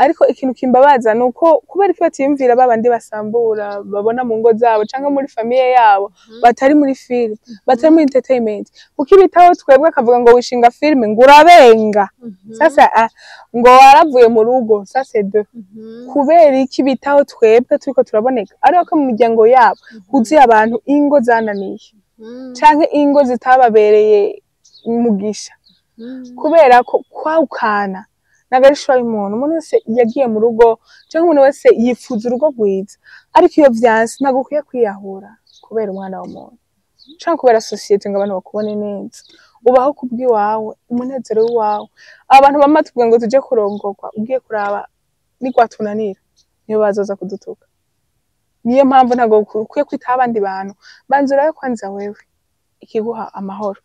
Ariko ikintu kimbabaza ni uko kubera ko batiyumvira babandi basambura babona mu ngo zabo canke muri famille yabo, batari muri film, batari muri entertainment, kuko ibitaho twebwe akavuga ngo wishinga film, ngo urabenga, sasa ngo waravuye mu rugo, ça c'est deux. Kubera iki bitaho twebwe turiko turaboneka, ariko ko mu miryango yabo huzuye abantu ingo zananiye canke ingo zitababereye umugisha? Kubera ko kwawukana ntabwo ari choix y'umuntu. Umuntu wese yagiye mu rugo canke umuntu wese yifuza urugo rwiza, ariko iyo vyanse ntabwo ukwiye kwiyahura kubera umwana w'umuntu canke kubera société, ngo abantu bakubone neza. Ubaho kubw'iwawe, umunezero w'iwawe. Abantu bama tuvuga ngo tuje kurongorwa, ugiye kuraba nigwatunanira niyo bazoza kudutuka. Niyo mpamvu ntabwo ukwiye kwitaho abandi bantu. Banza urabe kwanza wewe ikiguha amahoro.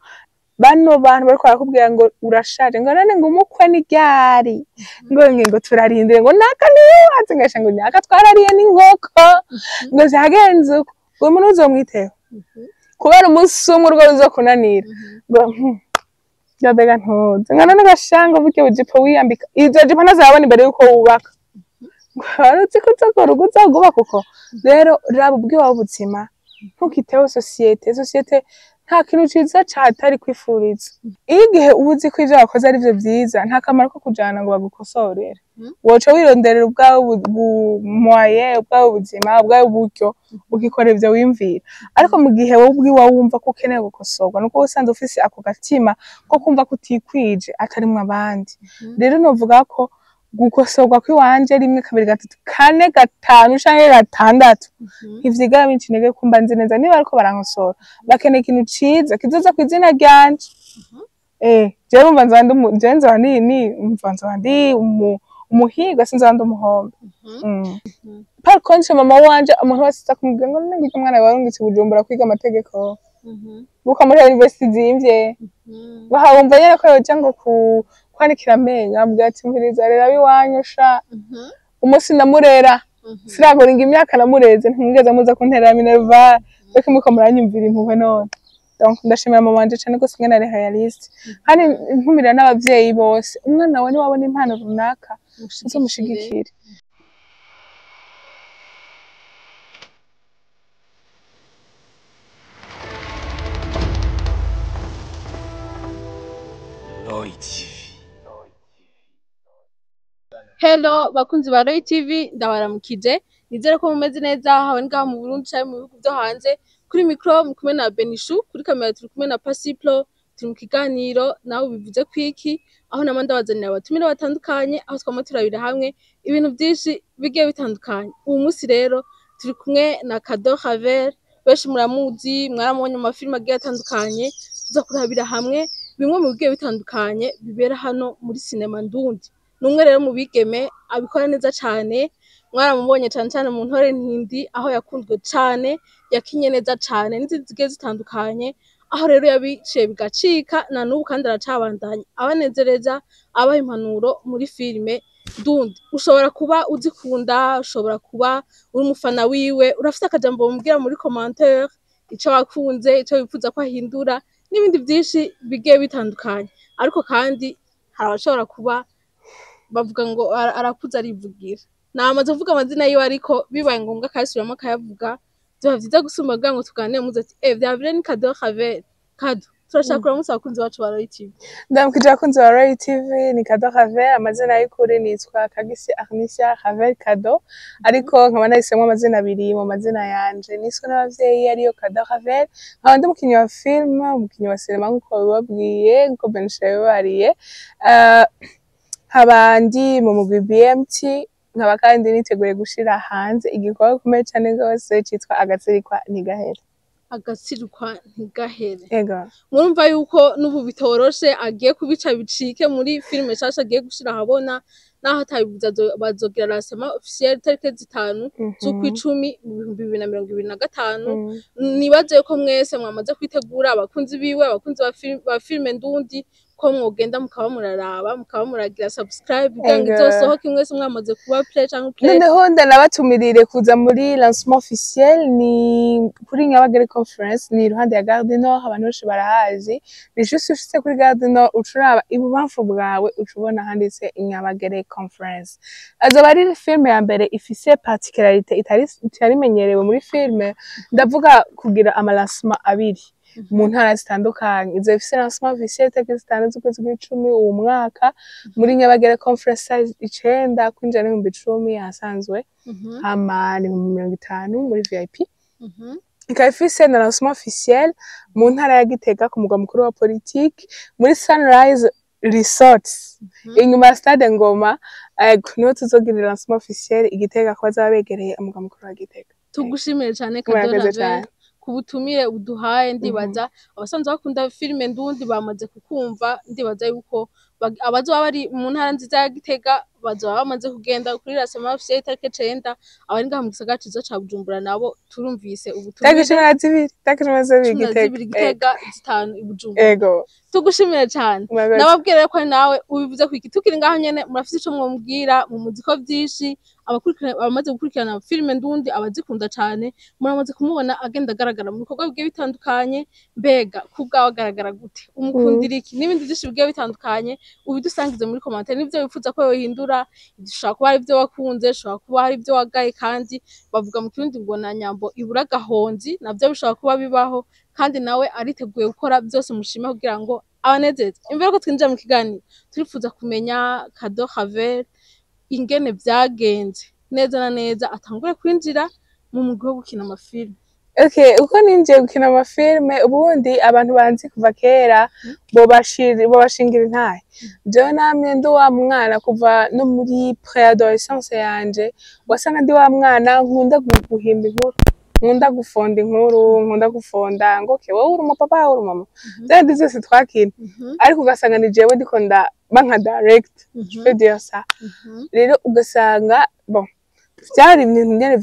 Bano bantu bariko barakubwira ngo urashaje, ngo none ngo umukwe ni ryari, ngo turarindire, ngo naka niwubatse, ngasha ngo naka twarariye n'inkoko, ngo vyagenze uko, uwo muntu uzomwiteho kubera umunsi umwe urwo ruzokunanira, ngo mbega ntuzi, ngo none gashanga burya bujipo wiyambika, izo jipo ntazabona imbere yuko wubaka, ngo wari uzi ko uzogora urugo uzogubaka uko. Rero raba ubwiwawe ubuzima, ntukiteho société. Société nta kintu ciza catari kwifuriza. Iyo igihe uba uzi ko ivyo wakoze ari vyo vyiza, nta kamaro ko kujana ngo bagukosorere. Woca wironderera ubwawe moyen, ubwawe ubuzima, ubwawe uburyo, ukikora ivyo wiyumvira. Ariko mu gihe wowe ubwiwawe wumva ko ukeneye gukosorwa, nuko usanzwe ufise ako gatima ko kumva ko utikwije atarimwo abandi. Rero novuga ko gukosorwa kw'iwanje rimwe, kabiri, gatatu, kane, gatanu canke gatandatu ntivyigera binca intege, kumba nzi neza niba bariko barankosora bakeneye ikintu ciza kizoza kw'izina ryanje. Jewe umva nzoba ndi jewe nzoba ni umva nzoba ndi umuhiga, sinzoba ndi umuhombe. Par contre mama wanje, umuntu wese aza kumubwira ngo none ngirya umwana wawe warungitse i Bujumbura kwiga amategeko, ukamuha university izimvye, bahawumva nyene ko yoja ngo kwanikira amenyo, ambwira ati: "Umviriza rero abiwanyu sha, umunsi namurera siragoringa imyaka namureze, ntimwigeze muza kunterera minerval, reka muko muranyumvira impuhwe none." Donc ndashimira mama wanje cane gose ingene ari réaliste, kandi ntumira n'abavyeyi bose: umwana wawe niwabona impano runaka, uzomushigikire. Roy TV. Hello bakunzi ba Roy TV, ndabaramukije, nizere ko mumeze neza hawe ngaha mu Burundi canke mu bihugu vyo hanze. Kuri micro muri kumwe na Benishu, kuri kamera turi kumwe na Pasiplo. Turi mu kiganiro nawe bivuze kwiki, aho nama ndabazanira abatumire batandukanye, aho twama turabira hamwe ibintu vyinshi bigiye bitandukanye. Uyu munsi rero turi kumwe na Kado Haver, benshi muramuzi, mwaramubonye mu mafilime agiye atandukanye. Tuza kurabira hamwe bimwe mu bigiye bitandukanye bibera hano muri sinema ndundi. Ni umwe rero mu bigeme abikora neza cane, mwaramubonye cane cane mu Ntore Ntindi, aho yakunzwe cane, yakinye neza cane n'izindi zigiye zitandukanye, aho rero yabiciye bigacika, na n'ubu kandi aracabandanya abanezereza, abaha impanuro muri filime ndundi. Ushobora kuba uzikunda, ushobora kuba uri umufana wiwe, urafise akajambo womubwira muri commentaire, ico wakunze, ico wifuza ko ahindura n'ibindi vyinshi bigiye bitandukanye. Ariko kandi hari abashobora kuba bavuga ngo arakuze arivugira, namaze kuvuga amazina yiwe, ariko bibaye ngombwa akayasubiramwo akayavuga, vyoba vyiza gusumba kugira ngo tuganire muze ati vya vrai ni Kado Haver. Kado, turashaka kuramutsa abakunzi bacu ba Roy TV. Ndamukije abakunzi ba Roy TV. Ni Kado Haver, amazina y'ukuri nitwa Kagisi Arnisia Haver Kado, ariko nkaba nahisemwo amazina abiri mu mazina yanje niswe n'abavyeyi, ariyo Kado Haver. Nkaba ndi umukinyi wa film, umukinyi wa sinema nk'uko babibabwiye, nk'uko Benisha yabibabariye. Nkaba ndi mu mugwi BMT, nkaba kandi niteguye gushira hanze igikorwa gikomeye cane gose citwa Agatsirikwa Ntigahere. Agatsirikwa Ntigahere. Ego. Murumva yuko n'ubu bitoroshe, agiye kubica bicike muri filime nshasha agiye gushira ahabona, naho atabivuze, bazogira lancement officiel tariki 5 z'ukwicumi mu 2025. Nibaze ko mwese mwamaze kwitegura, abakunzi biwe, abakunzi ba filime ndundi. Ko mwogenda mukaba muraraba, mukaba muragira subscribe kugira ngo Ego. izosohoke mwese mwamaze kuba prêt canke prêt. Noneho ndanabatumirire kuza muri lancement officiel, ni kuri Nyabagere Conference, ni iruhande ya Gare du Nord, abantu benshi barahazi. Ni juste ushitse kuri Gare du Nord, uca uraba ibubamfu bwawe, uca ubona handitse Nyabagere Conference. Azoba ari filme ya mbere ifise particularité itari imenyerewe muri filme, ndavuga kugira ama lancement abiri mu ntara zitandukanye. Izo ifise lancement officiel tariki 5 z'ukwezi kw'icumi uwu mwaka muri Nyabagere Conference, size 9, kwinjira n'10,000 ahasanzwe, hama ni 50,000 muri VIP. Ikaba ifise na lancement officiel mu ntara ya Gitega, ku mugwa mukuru wa politique, muri Sunrise Resort, inyuma ya Stade Ngoma. Ego, niho tuzogira lancement officiel i Gitega, ko bazaba begereye umugwa mukuru wa Gitega. Tugushimire cyane, Murakoze Kadora. cane. Ku butumire uduhaye. Ndibaza abasanzwe bakunda filime ndundi bamaze kukumva. Ndibaza yuko abazoba bari mu ntara nziza ya Gitega bazoba bamaze kugenda kuri lancement officiel itariki 9. Abari ngaha mu gisagara ciza ca Bujumbura nabo turumvise ubutumire. Tariki 12, tariki 12. 12 Gitega. Gitega, 5 i Bujumbura. Ego. Tugushimire cyane. Murakoze. Nababwira rero ko ari nawe ubivuze kwiki tukiri ngaho nyene, murafise ico mwomubwira mu muziko vyinshi. Abakurikirana, abamaze gukurikirana filime ndundi, abazikunda cane, muramaze kumubona agenda agaragara mu bikorwa bigiye bitandukanye. Mbega ku bwawe agaragara gute? Umukundira iki? N'ibindi vyinshi bigiye bitandukanye, ubidusangize muri commentaire, n'ivyo wifuza ko yohindura. Bishobora kuba hari ibyo wakunze, bishobora kuba hari ibyo wagaye. Kandi bavuga mu Kirundi ngo na nyambo ibura agahonzi, navyo bishobora kuba bibaho. Kandi nawe ariteguye gukora byose mushima kugira ngo abanezeze. Imbere ko twinjira mu kiganiro, turifuza kumenya Kado Ravel ingene vyagenze neza na neza atangure kwinjira mu mugwi wo gukina amafilme. Okay, uko ninjiye gukina amafilme, ubundi abantu banzi kuva kera bobashingira intahe. Jewe namye ndi wa mwana kuva no muri préadolescence yanje, wasanga ndi wa mwana nkunda guhimba inkuru, nkunda gufonda inkuru, nkunda gufonda ngo okay, wowe uri umupapa, wowe uri umumama, vyandi vyose twakina, ariko ugasanga ni jewe ndiko ndaba nka direct, je peux dire ça. Rero ugasanga bon, vyari ibintu nyene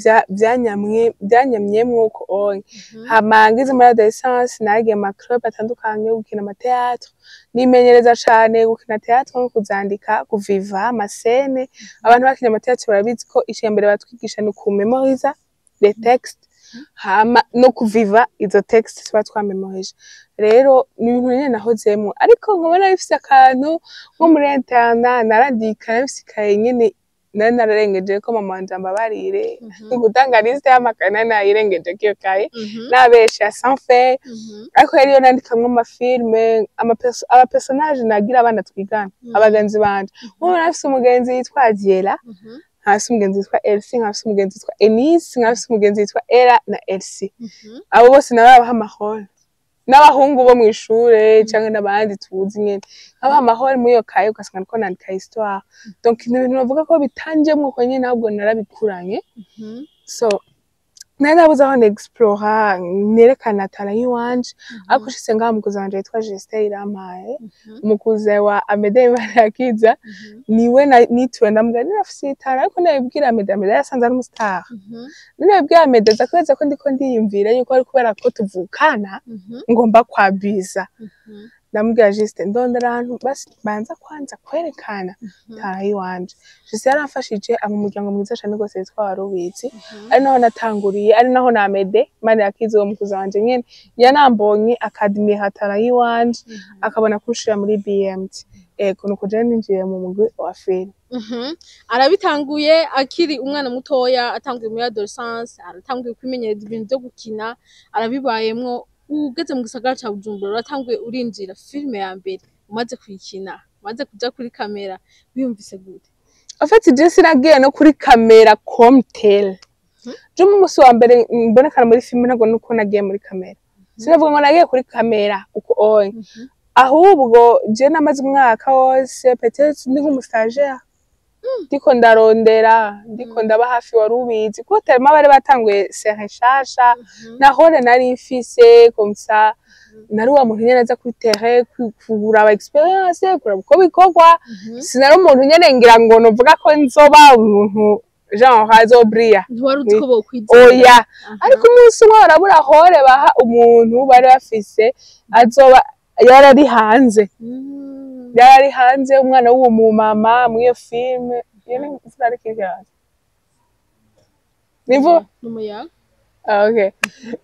vyanyamyemwo uko onye. Hama ngize muri adolescence, naragiye mu ma club atandukanye yo gukina ama théâtre, nimenyereza cane gukina théâtre no kuzandika, kuviva ama scène. Abantu bakina ama théâtre barabizi ko ica mbere batwigisha ni kumemoriza les textes, hama no kuviva izo textes tuba twamemorije. Rero ni ibintu nyene nahozemwo, ariko nkabona bifise akantu nko muri internat narandika, narafise ikaye nyene nari nararengeje ko, mama wanje ambabarire, gutanga liste y'amakaye nari nayirengeje iyo kaye, nabesha sans faire, ariko yari yo nandikamwo ama filme, aba personnage nagira, abana twigana, abagenzi banje. Nk'ubu narafise umugenzi yitwa Diela, nkafise umugenzi yitwa Elsie, nkafise umugenzi yitwa Enise, nkafise umugenzi yitwa Ella na Elsie. Abo bose narabaha ama rôle, n'abahungu bo mw'ishure canke n'abandi tuzi nyene, nkabaha ama rôle muri iyo kaye, ugasanga ndiko nandika histoire. Donc ni ibintu bavuga ko bitanjemwo uko nyene, ahubwo narabikuranye. So nari nabuze aho nexplora, nerekana talent yiwanje, ariko ushitse ngaha, umukuzi wanje yitwa Justin Irampaye, umukuze wa Amede Imanakiza, niwe nituwe ndamubwira nirafise talent. Ariko nabibwira Amede, Amede yasanze ari umu star. Nabibwira Amede aza kubeza ko ndiko ndiyumvira yuko ari kubera ko tuvukana ngomba kwabiza. Ndamubwira, Justin, ndondera ahantu basi banza kwanza kwerekana talent yiwanje. Justin yaramfashije, aba umuryango mwiza cane rwose witwa Warubizi, ari naho natanguriye, ari naho na Amede Manirakiza, uwo mukuzi wanje nyene, yanambonye akadmira talent yiwanje, akabona kunshira muri BMT. Ego, nuko jewe ninjiye mu mugwi wa film. Arabitanguye akiri umwana mutoya, atanguye muri adolescence, aratanguye kwimenyereza ibintu vyo gukina, arabibayemwo. Ugeze mu gisagara ca Bujumbura, uratanguye urinjira. Filime ya mbere umaze kuyikina, umaze kuja kuri kamera, wiyumvise gute? En fait, je sinagiye no kuri kamera comme tel. Je mu musi wa mbere mbonekana muri filime, ntabwo nuko nagiye muri kamera, sinavuga ngo nagiye kuri kamera uko onye, ahubwo je namaze umwaka wose peut-être ndi nk'umu stagiaire, ndiko ndarondera, ndiko ndaba hafi wari ubizi, kuko tellement bari batanguye série nshasha, nahore nari mfise comme ça, nari wa muntu nyene aza kuri terrain kuraba expérience, kuraba uko bikorwa. Sinari umuntu nyene ngira ngo novuga ko nzoba umuntu genre azobriya. Ntiwari uzi ko bokwizera? Oya. Ariko umunsi umwe barabura hore baha umuntu bari bafise azoba yarari hanze. Yari ari hanze, umwana w'uwo mumama muri iyo filime. Iyo ni imvura, ariko iraza, ni imvura. N'umuyaga. Ah, okay.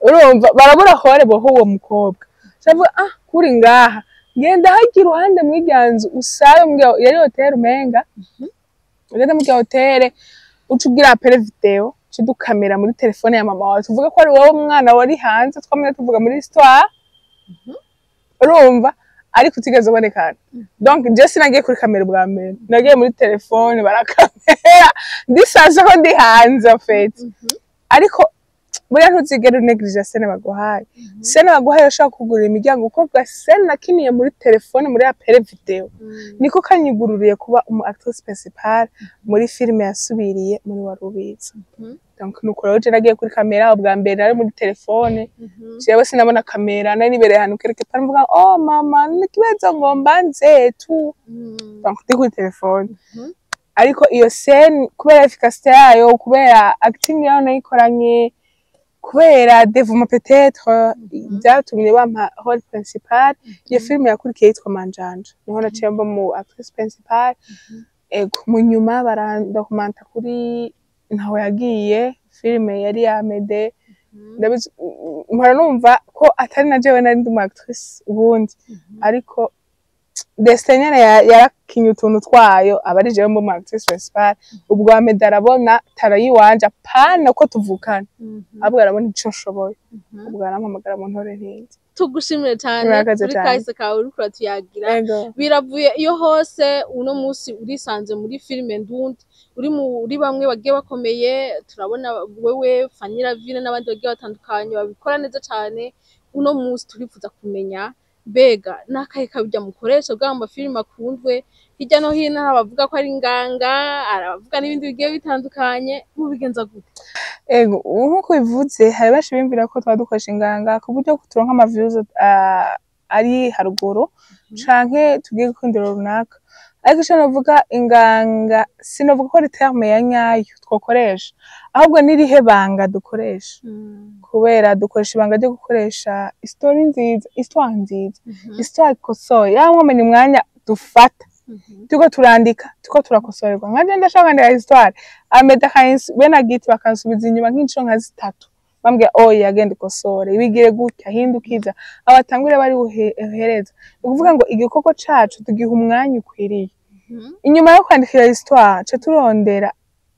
Urumva barabura hore boho uwo mukobwa. Cavuga, ah, kuri ngaha genda hajya iruhande mw'irya nzu, usabe mbwira yari hôtel umenga. Ugende muri hôtel, uca ugira appel vidéo, uca dukamera muri telefone ya mama wawe, tuvuge ko ari wowe mwana wari hanze twamwe tuvuga muri histoire. Urumva ariko utigeze ubonekana. Donc je sinagiye kuri kamera ubwa mbere, nagiye muri telefone barakamera ndisanze ko ndi hanze en fait. Ariko buriya ntuzigere unégligea scène baguhaye. Scène baguhaye urashobora kugurira imiryango, kuko bwa scène nakiniye muri telefone muri appel vidéo niko kanyugururiye kuba umu actrice principale muri filime yasubiriye muri Warubizi. Donc nuko rero je nagiye kuri kamera ubwa mbere nari muri telefone. Jewe sinabona kamera, nari nibereye ahantu quelque part mvuga: "Oh mama, nikibazo ngomba nze tu." Donc ndi kuri telefone, ariko iyo scène kubera efficacité yayo, kubera acting yayo nayikoranye, kubera dévouement peut-être, byatumye bampa rôle principal. Iyo filime yakurikiye yitwa Manjanja, niho naciye mba mu actrice principal. Ego, mu nyuma barandokumanta kuri ntaho yagiye, filime yari ya Mede. Ndabizi, mpora numva ko atari na jewe nari ndi umu actrice ubundi, ariko destin nyene yarakinye utuntu twayo, aba ari jewe mba umu actrice principal. Ubwo Amede arabona tara yiwanje, apana ko tuvukana, ahubwo arabona ico nshoboye. Ubwo arampamagara mu ntore ntindi. Tugushimire cyane Murakoze kuri cyane. kahise kawe uriko uratuyagira. Ego. Biravuye iyo hose, uno munsi urisanze muri filime ndundi, uri muri bamwe bagiye bakomeye. Turabona wewe, Fanny Lavine n'abandi bagiye batandukanye babikora neza cyane. Uno munsi turifuza kumenya, mbega n'akahe kabirya mukoresha kugira ngo amafilime akundwe hirya no hino? Hari abavuga ko ari inganga, hari abavuga n'ibindi bigiye bitandukanye. Mubigenza gute? Ego, nk'uko bivuze, hari benshi biyumvira ko twaba dukoresha inganga ku buryo turonka ama views ari haruguru canke tugiye gukundiro runaka. Ariko ico novuga, inganga sinovuga ko ari terme ya nyayo twokoresha, ahubwo n'irihe banga dukoresha, kubera dukoresha ibanga ryo gukoresha story nziza, histoire nziza, histoire ikosoye. Yaba mwomenya umwanya dufata turiko turandika, turiko turakosorerwa. Nka je ndashaka kwandika histoire, Ameda bene agiti bakansubiza inyuma nk'incuro nka zitatu, bambwira: "Oya, genda ukosore, bigire gutya, hindukiza." Abatangure bari buhereza. Ni ukuvuga ngo igikorwa cacu tugiha umwanya ukwiriye. Inyuma yo kwandika iyo histoire, ca turondera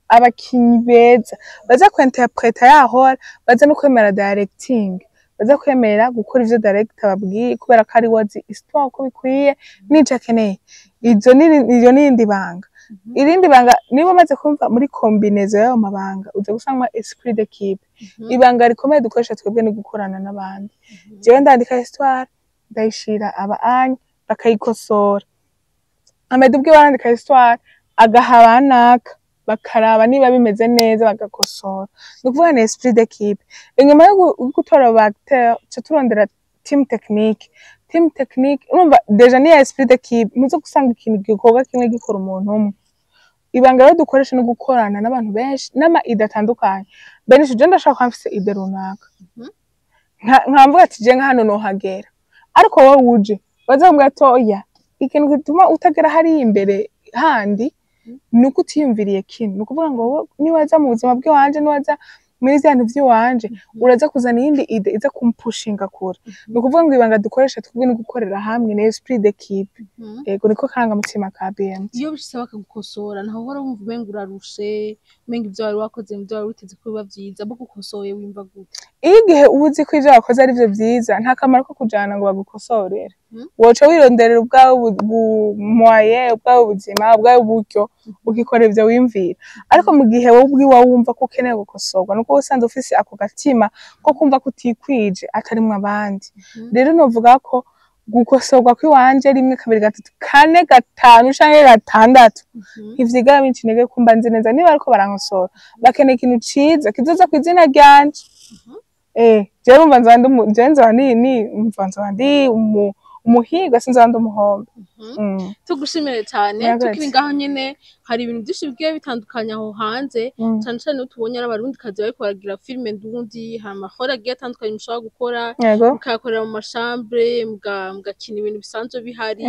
abakinyi beza baza kwinterpreta ya rôle, baza no kwemera directing, baza kwemera gukora ivyo director babwiye, kubera ko ari we azi histoire uko bikwiye n'ico akeneye. Izo ni iryo n'irindi banga. Irindi banga, niba umaze kumva muri combinaison y'ayo mabanga, uza gusanga esprit d'équipe. Ibanga rikomeye dukoresha twebwe ni gukorana n'abandi. Jewe ndandika histoire, ndayishira aba anye bakayikosora. Amede ubwe barandika histoire, agaha abanaka bakaraba niba bimeze neza, bagakosora. Ni ukuvuga ni esprit d'équipe. Inyuma yo gutora aba acteur, tuca turondera team technique. Team technique, urumva déjà ni esprit d'équipe. Ntuzo gusanga ikintu, igikorwa kimwe gikora umuntu umwe. Ibanga rero dukoresha no gukorana n'abantu benshi n'ama idées atandukanye. Benshi, je ndashaka kuba mfise idée runaka, nkamvuga ati: "Je nka hano nohagera." Ariko wowe uje baza kumbwira ati: "Oya, ikintu gituma utagera hariya imbere handi ni uko utiyumviriye kino." Ni ukuvuga ngo wowe niwaza mu buzima bw'iwanje, niwaza muri vya bintu vy'iwanje, uraza kuzana iyindi idée iza kumpushinga kure. Ni ukuvuga ngo ibanga dukoresha twebwe ni gukorera hamwe, ni esprit d'équipe. Yego, niko karangamutima ka BMT. Iyo bishitse bakagukosora, ntaho uhora wumva umenga urarushe, umenga ivyo wari wakoze, ivyo wari witeze ko biba vyiza, bagukosoye wumva gute? Iyo igihe uba uzi ko ivyo wakoze ari vyo vyiza, nta kamaro ko kujana ngo bagukosorere. Woca wironderera ubwawe moyen, ubwawe ubuzima, ubwawe uburyo, ukikora ivyo wiyumvira. Ariko mu gihe wowe ubwiwawe wumva ko ukeneye gukosorwa, nuko usanzwe ufise ako gatima ko kumva ko utikwije atarimwo abandi. Rero novuga ko gukosorwa kw'iwanje rimwe, kabiri, gatatu, kane, gatanu canke gatandatu ntivyigera binca intege, kumba nzi neza niba bariko barankosora bakeneye ikintu ciza kizoza kw'izina ryanje. Jewe urumva nzoba ndi jewe nzoba ni umva nzoba ndi umuhiga, sinzoba ndi umuhombe. Tugushimire cyane. Murakoze. Tukiri ngaho nyene, hari ibintu byinshi bigiye bitandukanye aho hanze, cane cane iyo tubonye ari abarundikazi bariko baragira filime ndundi. Hari amahoro agiye atandukanye mushobora gukora, mukayakorera mu ma chambres, mugakina ibintu bisanzwe bihari.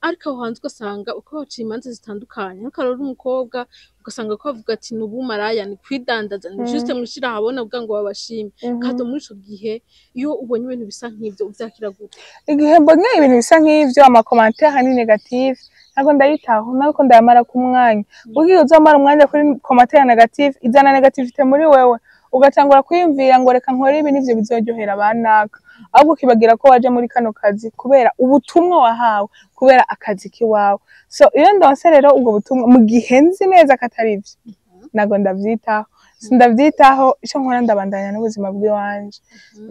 Ariko aho hanze ugasanga uko baciye imanza zitandukanye, nk'akarorero umukobwa ugasanga ko bavuga ati ni ubumaraya, ni kwidandaza, ni juste mwishira ahabona kugira ngo babashime. Kado, muri ico gihe iyo ubonye ibintu bisa nk'ivyo uvyakira gute? Igihe mbonye ibintu bisa nk'ivyo, ama commentaires ni négatif, ntabwo ndayitaho, ntabwo ndayamara ku mwanya, kuko iyo uzomara umwanya kuri commentaire négative, izana négativité muri wewe, ugatangura kwiyumvira ngo reka nkore ibi nivyo bizoryohera abanaka, ahubwo ukibagira ko waje muri kano kazi kubera ubutumwa wahawe, kubera akazi kiwawe. So iyo ndonse rero ubwo butumwa, mu gihe nzi neza ko atari ivyo, ntabwo ndavyitaho, sindavyitaho. Ico nkora, ndabandanya n'ubuzima bw'iwanje.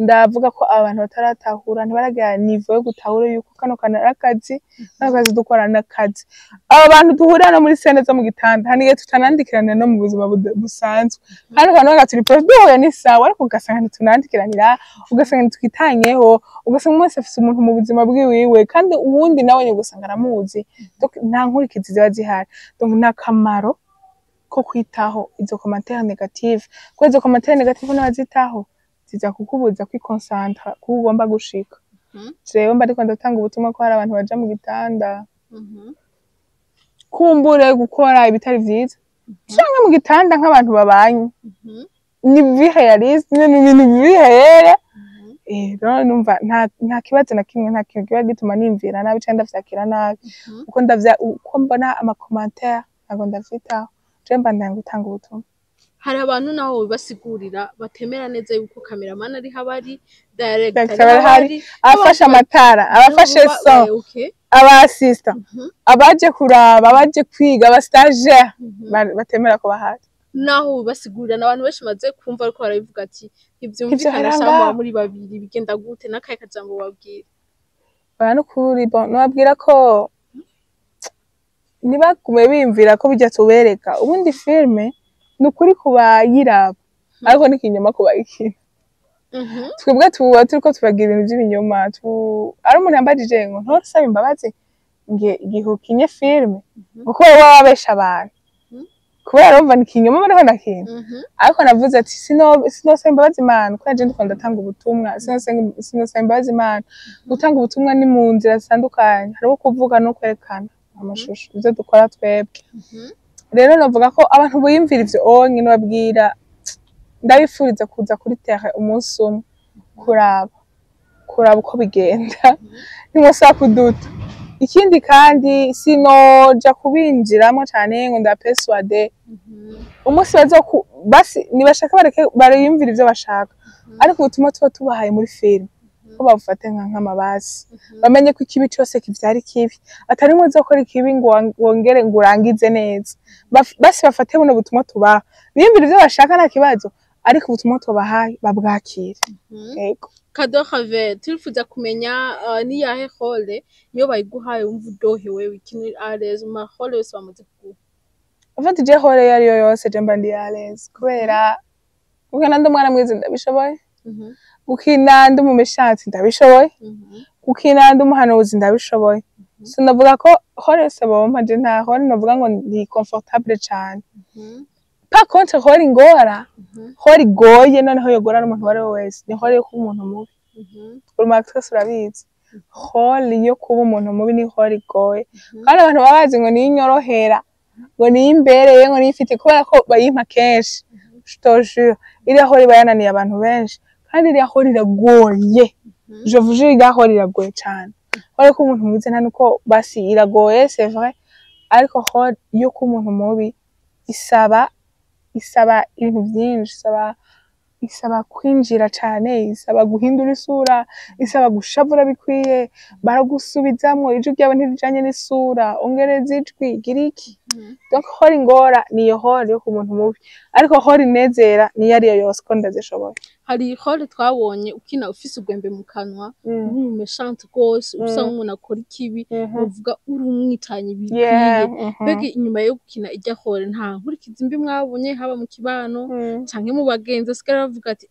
Ndavuga ko abantu bataratahura, ntibaragira niveau yo gutahura yuko kano kantu ari akazi. Kano kazi dukora ni akazi. Aba bantu duhurira no muri scène zo mu gitanda, hari igihe tutanandikirana no mu buzima busanzwe. Hano kantu turi proche, duhuye ni sawa, ariko ugasanga ntitunandikiranira, ugasanga ntitwitanyeho, ugasanga umwe wese afise umuntu mu buzima bwiwiwe, kandi uwundi nawe nyine ugasanga aramuzi. Donc nta nkurikizi ziba zihari. Donc nta kamaro ko kwitaho izo commentaires négatives, kuko izo commentaires négatives n'abazitaho ziza kukubuza kwi concentrer kuko ugomba gushika. Jewe mba ariko ndatanga ubutumwa ko hari abantu baja mu gitanda kumbure gukora ibitari vyiza, canke mu gitanda nk'abantu babanye. Ni vie réaliste, ni ibintu bihere. Rero numva nta kibazo na kimwe, nta kintu kiba gituma nimvira nabi canke ndavyakira nabi. Uko mbona ama commentaires, ntabwo ndavyitaho. Je mbandanya gutanga ubutumwa. Hari abantu naho bibasigurira batemera neza yuko cameraman ari habari, director Director ari ahari, abafashe amatara, abafashe son, aba assistant, abaje kuraba, abaje kwiga, aba stagiaire, batemera ko bahari. Naho bibasigurira, n'abantu benshi baze kumva ariko barabivuga ati ntivyumvikana. Ivyo Sha, ngaho. muri babiri bigenda gute? N'akahe kajambo babwira? Oya, nukuri, bon, nobabwira ko ntibagume biyumvira ko bijya tubereka. Ubundi filme ni ukuri ku bayiraba, ariko ni ikinyoma ku bayikina. Twebwe tuba turiko turagira ibintu by'ibinyoma. Ari umuntu yambajije ngo ntusaba imbabazi nge igihe ukinye filme, kuko wowe wabesha abantu, kubera urumva ni ikinyoma bariko ndakina. Ariko navuze ati sinosaba imbabazi Imana, kubera je ndiko ndatanga ubutumwa. Sinosaba imbabazi Imana. Gutanga ubutumwa ni mu nzira zitandukanye, hariho kuvuga no kwerekana amashusho, ivyo dukora twebwe. Rero novuga ko abantu biyumvira ivyo onye, nobabwira ndabifuriza kuza kuri terrain umunsi umwe kuraba uko bigenda, ntimwosaba kuduta. Ikindi kandi, sinoja kubinjiramo cane ngo nda persuade. Umunsi bazoku basi nibashaka bareke bariyumvira ivyo bashaka, ariko ubutumwa tuba tubahaye muri filime ko babufate nka nk'amabasi, bamenye ko ikibi cose kivyara ikibi, atari mwe uzokora ikibi ngo wongere ngo urangize neza. Basi bafate buno butumwa tubaha, biyumvira ivyo bashaka, nta kibazo, ariko ubutumwa tubahaye babwakire. Yego. Kado Ravel, turifuza kumenya niyahe rôle iyo bayiguhaye wumva uryohewe, wikinira à l'aise mu ma rôles yose bamaze kuguha? En fait, je rôle iyo ariyo yose, je mba ndi à l'aise, kubera gukina ndi umwana mwiza ndabishoboye, gukina ndi mu mishatsi ndabishoboye, gukina ndi umuhanuzi ndabishoboye. So ndavuga ko rôle yose bompa, je nta rôle novuga ngo ndi confortable cane. Par contre, rôle ingora, rôle igoye noneho yogora n'umuntu uwo ari we wese, ni rôle yo kuba umuntu mubi. Uri umu actrice, urabizi, rôle yo kuba umuntu mubi ni rôle igoye, kandi abantu baba bazi ngo niyo inyorohera, ngo niyo imbereye, ngo niyo ifite, kubera ko bayimpa kenshi. Je te jure, iriya rôle iba yananiye abantu benshi, kandi iriya rôle iragoye. Je vous jure, iriya rôle iragoye cane. Rôle yo kuba umuntu mwiza nta nuko basi iragoye, c'est vrai, ariko rôle yo kuba umuntu mubi isaba ibintu vyinshi, isaba kwinjira cane, isaba guhindura isura, isaba gushavura bikwiye, baragusubizamwo, ijwi ryawe ntirijanye n'isura, ongereza ijwi, gira iki. Donc rôle ingora niyo rôle yo ku muntu mubi, ariko rôle inezera niyo ariyo yose, ko ndazishoboye. Hari rôle twabonye ukina ufise ugwembe mu kanwa, uri umu méchante rwose, usa nk'umuntu akora ikibi, uvuga uri umwicanyi bikwiye. Mbega inyuma yo gukina irya rôle, nta nkurikizi mbi mwabonye, haba mu kibano canke mu bagenzi, usigara bavuga ati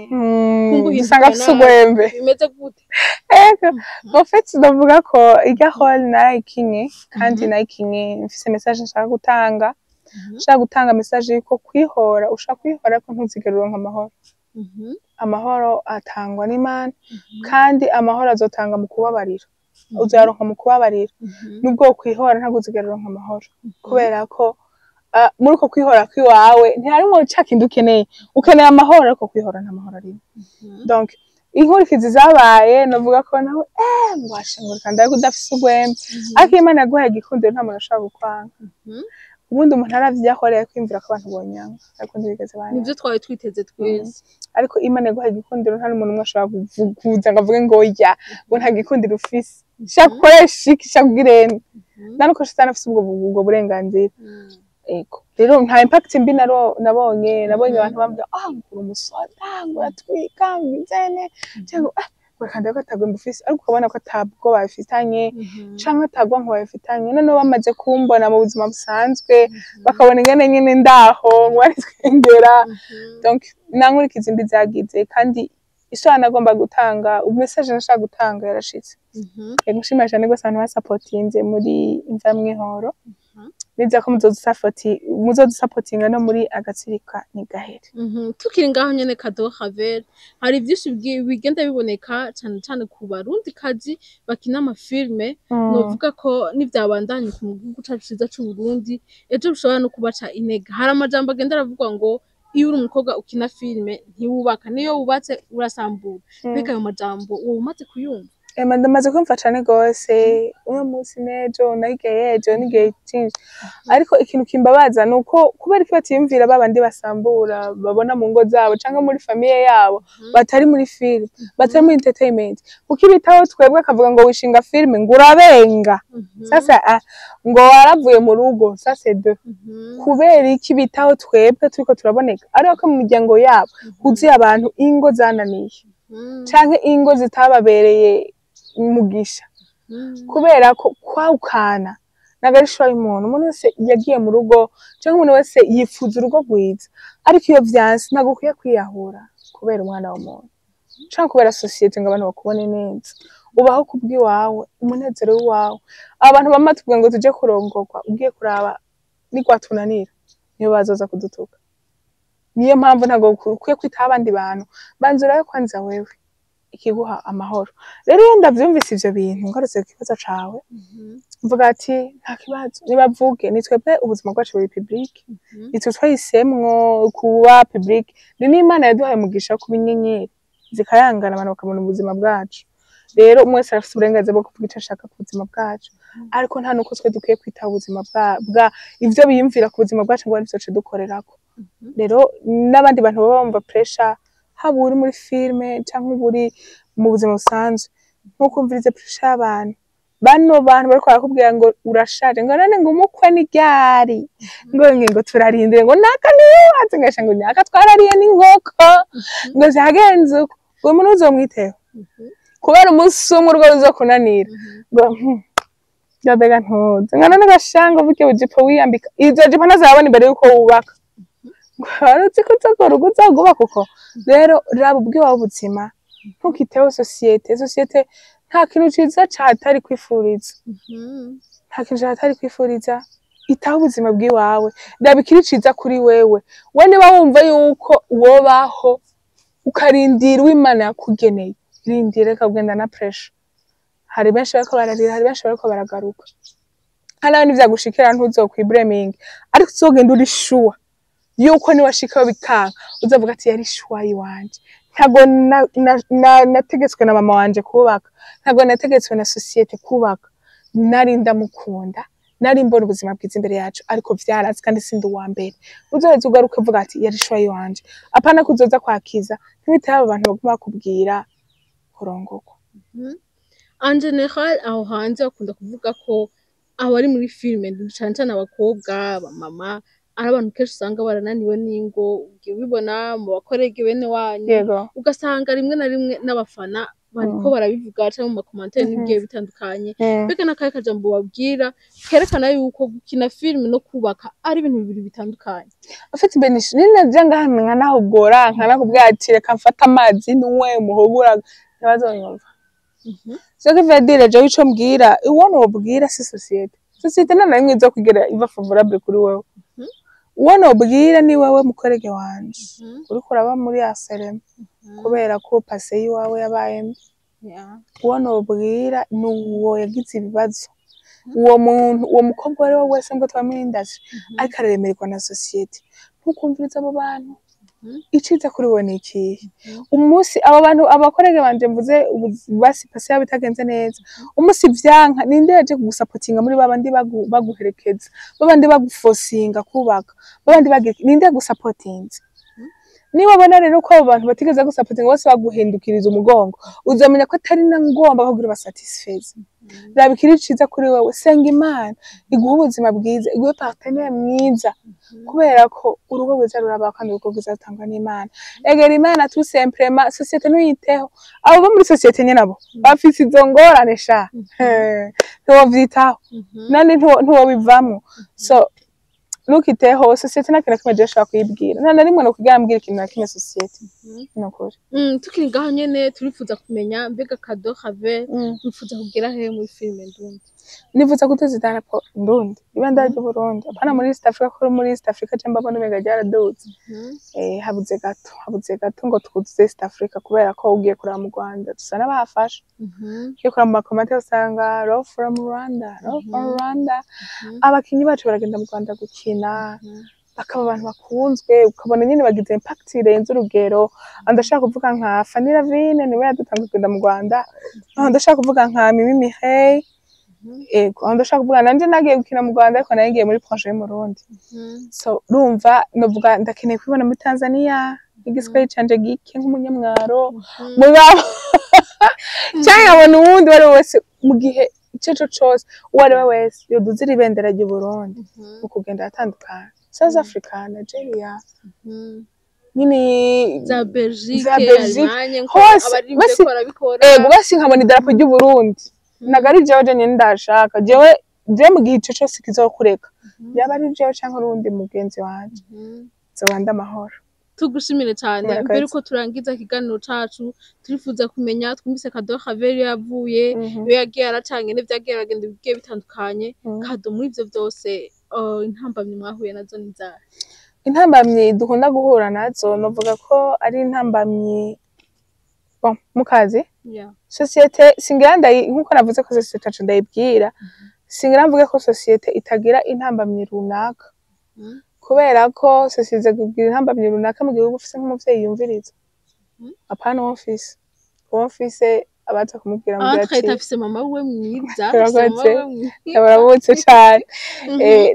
kumbe uhinduka Dusanga afise nabi. ugwembe. Bimeze gute? Ego, en fait ndavuga ko irya rôle narayikinye, kandi nayikinye mfise message nshaka gutanga. Nshaka gutanga message yuko kwihora, ushaka kwihora ariko ntuzigere uronka amahoro. Amahoro atangwa n'Imana, kandi amahoro azotanga mu kubabarira. Uzoyaronka mu kubabarira. Nubwo wokwihora, ntabwo uzigera uronka amahoro, kubera ko muri uko kwihora kw'iwawe ntiharimwo ca kindi ukeneye. Ukeneye amahoro, ariko kwihora nta mahoro arimo. Donc inkurikizi zabaye, novuga ko nawe ngo washingurika ndabe udafise urwembe, ariko iyo Imana yaguhaye igikundiro, nta muntu ashobora gukwanga. Ubundi umuntu aravye ivyo akoreye, kwiyumvira ko abantu bonyanga, ariko ntibigeze banyanga. Nivyo twari twiteze twese. Ariko Imana yaguhaye igikundiro, nta n'umuntu umwe ashobora kuza ngo avuge ngo oya, ngo nta gikundiro ufise, shaka ukoreshe iki, shaka ugirene. Nta nuko shitani afise ubwo burenganzira. Ego, rero nta impact mbi nabonye. Nabonye abantu bambwira: "Ah, ngo uri umusoda, ngo uratwika, ngo izene," cyangwa: "Ah, ngo reka ndabe ko atagwembe ufise," ariko ukabona ko atabwo babifitanye canke atagwa ngo babifitanye. Noneho bamaze kumbona mu buzima busanzwe, bakabona ingene nyene ndaho ngo baritwengera. Donc nta nkurikizi mbi zagize, kandi isano nagomba gutanga, message nashaka gutanga yarashitse. Yego, nshimira cyane rwose abantu basapotinze muri Imva Mwihoro. Niza ko muzodusapotinga no muri Agatsirika Nigahere. Tukiri ngaho nyene, Cadeau Ravelle, hari vyinshi bigenda biboneka cane cane ku barundi kazi bakina amafilme. Novuga ko nivyabandanye ku gihugu cacu ciza c'Uburundi, ejo bishobora no kubaca intege. Hari amajambo agenda aravugwa ngo iyo uri umukobwa ukina filime ntiwubaka, niyo wubatse urasambura. Mbega ayo majambo wowe umaze kuyumva? Ema, ndamaze kumva cane gose, uno munsi n'ejo, nahiga y'ejo, n'igihe cinshi. Ariko ikintu kimbabaza ni uko kubera iki batiyumvira babandi basambura babona mu ngo zabo canke muri famille yabo, batari muri filime, batari muri entertainment? Kuko ibitaho twebwe, akavuga ngo wishinga filime, ngo urabenga, sasa ngo waravuye mu rugo, ça c'est deux. Kubera iki bitaho twebwe turiko turaboneka, ariko ko mu miryango yabo huzuye abantu ingo zananiye canke ingo zitababereye umugisha? Kubera ko kwawukana ntabwo ari choix y'umuntu. Umuntu wese yagiye mu rugo canke umuntu wese yifuza urugo rwiza, ariko iyo vyanse, ntabwo ukwiye kwiyahura kubera umwana w'umuntu canke kubera société, ngo abantu bakubone neza. Ubaho kubw'iwawe, umunezero w'iwawe. Abantu bama tuvuga ngo tuje kurongorwa, ugiye kuraba nigwatunanira niyo bazoza kudutuka. Niyo mpamvu ntabwo ukwiye kwitaho abandi bantu. Banza urabe kwanza wewe ikiguha amahoro. Rero iyo ndavyumvise ivyo bintu, ngarutse ku kibazo cawe, mvuga ati nta kibazo, nibavuge. Ni twebwe ubuzima bwacu buri public, nitwe twahisemwo kuba public. Ni n'Imana yaduhaye umugisha wo kuba inyenyeri zikayangana, abantu bakabona ubuzima bwacu. Rero umwe wese arafise uburenganzira bwo kuvuga ico ashaka ku buzima bwacu, ariko nta nuko twe dukwiye kwitaho ubuzima bwa ivyo biyumvira ku buzima bwacu ngo arivyo dukorerako. Rero n'abandi bantu baba bumva pressure, haba uri muri filme canke uba uri mu buzima busanzwe, ntukumvirize pressure y'abantu. Bano bantu bariko barakubwira ngo urashaje, ngo none ngo umukwe ni ryari, ngo turarindire, ngo naka niyubatse, ngasha ngo naka twarariye n'inkoko, ngo vyagenze uko. Uwo muntu uzomwiteho kubera umunsi umwe urugo ruzokunanira, ngo mbega ntuzi, ngo none gashanga burya bujipo wiyambika, izo jipo ntazabona imbere yuko wubaka, ngo wari uzi ko uzokora urugo, uzogubaka uko. Rero raba ubwiwawe ubuzima, ntukiteho société. Société nta kintu ciza catari kwifuriza, nta kintu catari kwifuriza. Itaho ubuzima bw'iwawe, raba ikiri ciza kuri wewe. We niba wumva yuko wobaho ukarindira uwo Imana yakugeneye, rindira, reka kugenda na pressure. Hari benshi bariko bararira, hari benshi bariko baragaruka. Hari nawe nivyagushikira ntuzokwibureminge, ariko uzogenda uri sure yuko niwashikayo bikanka, uzovuga ati yari choix yiwanje. Ntabwo nategetswe na mama wanje kubaka, ntabwo nategetswe na société kubaka. Nari ndamukunda, nari mbona ubuzima bwiza imbere yacu, ariko vyaranze, kandi sindi uwa mbere. Uzoheza ugaruke uvuga ati yari choix yiwanje, apana kuzoza kwakiza. Ntiwiteho abo bantu baguma bakubwira kurongorwa. En général, aho hanze bakunda kuvuga ko abari muri filime, cane cane abakobwa, abamama, ari abantu kenshi usanga barananiwe n'ingo. Ugiye ubibona mu bakorege bene wanyu, ugasanga rimwe na rimwe n'abafana bariko barabivuga canke mu ma commentaires n'ibigiye bitandukanye. Mbega n'akahe kajambo babwira kerekana yuko gukina filime no kubaka ari ibintu bibiri bitandukanye? Ufite benisha nina nja ngaha nkanahugora, nkanakubwira ati reka mfate amazi nywe umuhogora, ntibazonyumva. Ce qui veut dire, jewe ico mbwira, uwo nobwira si société. Société nta na rimwe izokwigira iba favorable kuri wewe. Uwo nobwira ni wewe mukorege wanje uriko uraba muri aserema kubera ko passé yiwawe yabaye mbi. Uwo nobwira ni uwo yagize ibibazo, uwo muntu, uwo mukobwa uwo ari we wese ngo tuba muri industry ariko araremererwa na société, ntukumvirize abo bantu. Iciza kuri we ni ikihe? Umunsi abo bantu, abakorege banje mvuze, basi passé yabo itagenze neza, umunsi vyanka, ninde yaje kugusapotinga muri babandi baguherekeza, babandi bagufosinga kubaka, babandi bagira, ninde yagusapotinze? Niba ubona rero ko abo bantu batigeze gusapotinga, bose baguhindukiriza umugongo, uzamenya ko atari na ngombwa kugira ubasatisfeze. Raba ikiri ciza kuri wewe, senga Imana iguhe ubuzima bwiza, iguhe partenaire mwiza, kubera ko urugo rwiza rurabaho kandi urugo rwiza rutangwa n'Imana. Egera Imana tout simplement, société ntuyiteho. Abo bo muri société nyene abo bafise izo ngorane sha. Ntiwovyitaho nani, ntiwobivamwo. So ntukiteho société, nta kintu na kimwe jewe nshobora kuyibwira, nta na rimwe nokwigera mbwira ikintu na kimwe société, ni ukuri. Tukiri ngaho nyene, turifuza kumenya mbega Cadeau Ravelle wifuza kugera hehe muri filime ndundi? Nifuza guteza idarapo ndundi, ibendera ry'Uburundi, apana muri East Africa, ko muri East Africa je mbabona umenga ryaraduze. Habuze gato, habuze gato ngo twuzuze East Africa, kubera ko ugiye kuraba mu Rwanda dusa n'abahafasha. Ugiye kuraba mu ma commentaires usanga "love from Rwanda, love from Rwanda". Abakinyi bacu baragenda mu Rwanda gukina, bakaba abantu bakunzwe, ukabona nyine bagize impact irenze urugero. Aho ndashaka kuvuga nka Fanny Lavine, niwe yadutanguye kugenda mu Rwanda. Aho ndashaka kuvuga nka Mimi Mireille. Ego, aho ndashaka kuvuga nanje nagiye gukina mu Rwanda, ariko nari ngiye muri projet y'Umurundi. So urumva novuga ndakeneye kwibona muri Tanzania, igiswahili canje gike nk'umunyamwaro mugabo, canke nkabona uwundi uwo ari we wese, mu gihe ico cose, uwo ari we wese yoduzira ibendera ry'Uburundi mu kugenda ahatandukanye, South Africa, Nigeria nyine, za Belgique, za Belgique, Allemagne, nko hose, abaririmbyi basi- bariko barabikora. Ego, basi nkabona idarapo ry'Uburundi. Ntago ari jewe jenyine ndashaka, jewe mu gihe ico cose kizokureka, yaba ari jewe canke urundi mugenzi wanje, nzoba ndi amahoro. Tugushimire cyane. Murakoze. Mbere uko turangiza ikiganiro cacu, turifuza kumenya, twumvise Cadeau Ravelle iyo yavuye, iyo yagiye aracanga n'ivyagiye aragenda bigiye bitandukanye. Cadeau, muri ivyo vyose, intambamyi mwahuye nazo ni izahe? Intambamyi dukunda guhura nazo, novuga ko ari intambamyi, bon, mu kazi, société singira ndayi, nkuko navuze ko société tacu ndayibwira, singira mvuge ko société itagira intambamyi runaka, kubera ko société kugira intambamyi runaka mu gihe uba ufise nk'umuvyeyi yumviriza, apana uwo mfise. Uwo mfise abaza kumubwira, amubwira Entre ati afise mama wiwe mwiza, afise mama Urakoze. wiwe mwiza. Baravutse cane.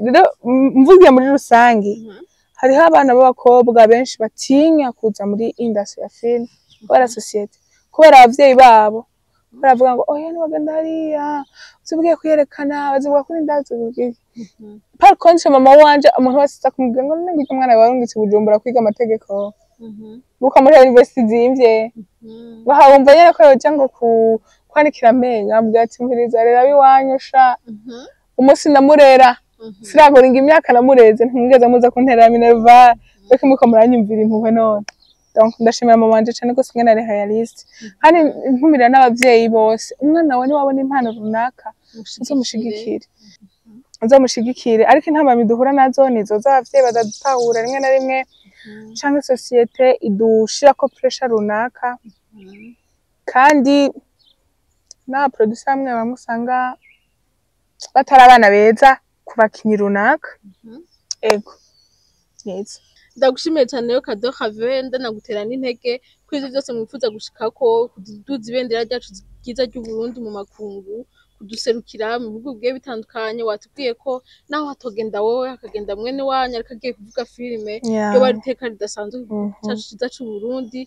Rero mvugiye muri rusangi, hariho abana b'abakobwa benshi batinya kuza muri industry ya film kubera société, kubera abavyeyi babo baravuga ngo oya, niwagenda hariya uzibugiye kwiyerekana, bazivuga kuri ndazi. Par contre mama wanje, umuntu wese aza kumubwira ngo none ngiryo umwana wawe warungitse i Bujumbura kwiga amategeko, ukamurira university zimvye, bahawumva nyene ko yoja ngo kwanikira amenyo, ambwira ati umviriza rero abiwanyu sha, umunsi namurera siragoringa imyaka namureze, ntimwigeze muza kuntera minerval, reka muko muranyumvira impuhwe none. Donc ndashimira mama wanje cane gose ingene ari réaliste, kandi ntumira n'abavyeyi bose, umwana wawe niwabona impano runaka uzomushigikire, uzomushigikire. Ariko intambamyi duhura nazo nizo z'abavyeyi badutahura rimwe na rimwe, canke société idushirako pressure runaka, kandi n'aba producer bamwe bamwe usanga batari abana beza ku bakinyi runaka. Ego, nizo. Ndagushimiye cyane rero Cadeau Ravelle, ndanagutera n'intege ko ivyo byose mwifuza gushikako, kuduza ibendera ryacu ryiza ry'Uburundi mu makungu, kuduserukira mu bihugu bigiye bitandukanye. Watubwiye ko naho hatogenda wowe, hakagenda mwene wanyu ariko agiye kuvuga filime, ryo bari iteka ridasanzwe cacu ciza c'Uburundi.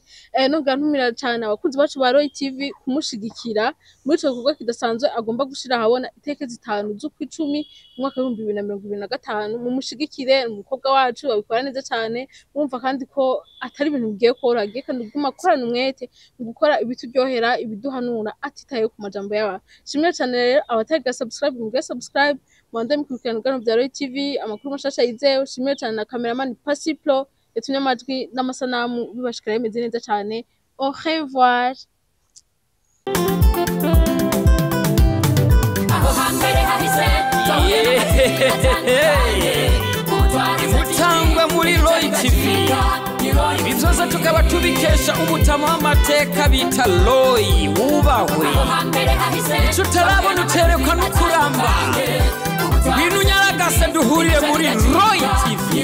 Nongera ntumira cane abakunzi bacu ba Roy TV kumushigikira muri ico gikorwa kidasanzwe agomba gushira ahabona itariki 5 z'ukwicumi mu mwaka w'2025. Mumushigikire, umukobwa wacu abikora neza cane. Mwumva kandi ko atari ibintu bigiye koroha, agiye kandi kuguma akorana umwete mu gukora ibituryohera, ibiduhanura, atitaye ku majambo y'abantu. Shimire cane rero abatariga subscribe, mugire subscribe, mubandanye mukurikirana ibiganiro vya Roy TV, amakuru mashasha yizewe. Shimire cane na cameraman Pasiplo yatumye amajwi n'amasanamu bibashikira bimeze neza cane. Au revoir. Aho hambere hahise twahuye n'amateka atandukanye. Imutangwa muri Roy TV. Ibyo Byose tukaba tubikesha umutama w'amateka bita Loyi wubahwe. Hambere hahise. Ico utarabona uterekwa n'ukuramba. Ngwino unyaragase duhurire muri Roy TV.